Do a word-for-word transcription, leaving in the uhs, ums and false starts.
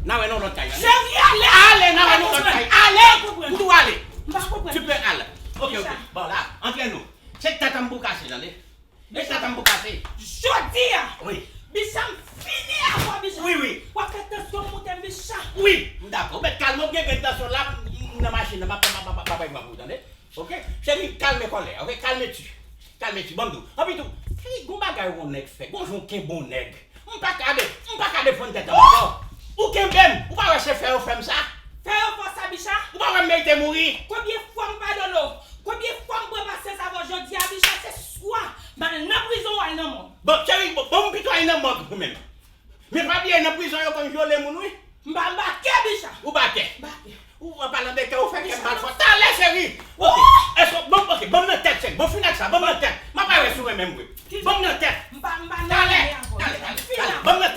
N a wè nan lòt kay. Ale. Cheri, ale! Ale, n a wè nan lòt kay. Ale! Ou tou ale. M pa konprann. Tu peux aller. Ok, ok. Bon, la, antre nou. Se tèt an m pou kase, tande. E sa tanm pou kase. Jodi a. Wi. Bicha m fini avè w Bicha. Wi, wi. W ap fè tansyon m moute m Bicha. Wi, m dakò. Ou mèt kalme w, gen grenn tansyon la, m nan machin nan, m ap m ap m ap pran pou ou, tande? Ok? Cheri, kalme kòlè, ok? Kalme ti. Kalme ti, ban m di w. Anpi tou, cheri, gon bagay yon nèg fè, gon jan w kenbe yon nèg. M pa ka de, m pa ka defann tèt an ankò. Ou kenbe m, ou pa wè se fè yo fè m sa? Fè yo fè w sa Bicha? Ou pa wè m merite mouri? Konbyen fwa m padone w? Konbyen fwa m pran pasyans avè w jodi a Bicha se swa m al nan prizon ou al nan mòg. Bon cheri, bon, bon m pito al nan mòg ou menm. Men pa bliye nan prizon yo konn vyole moun wi. M pa m pa kè Bicha. Ou pa kè? M pa kè. Ou an palan de kè ou fè kè m mal fò. Talè cheri. Ok. Èske bon ok, bon m nan tèt cheri. Bon fin ak sa, bon m nan tèt. M ap al wè si w renmen m vre. Bon m nan tèt. M pa m pa nan talè. Talè, talè, talè. Bon m nan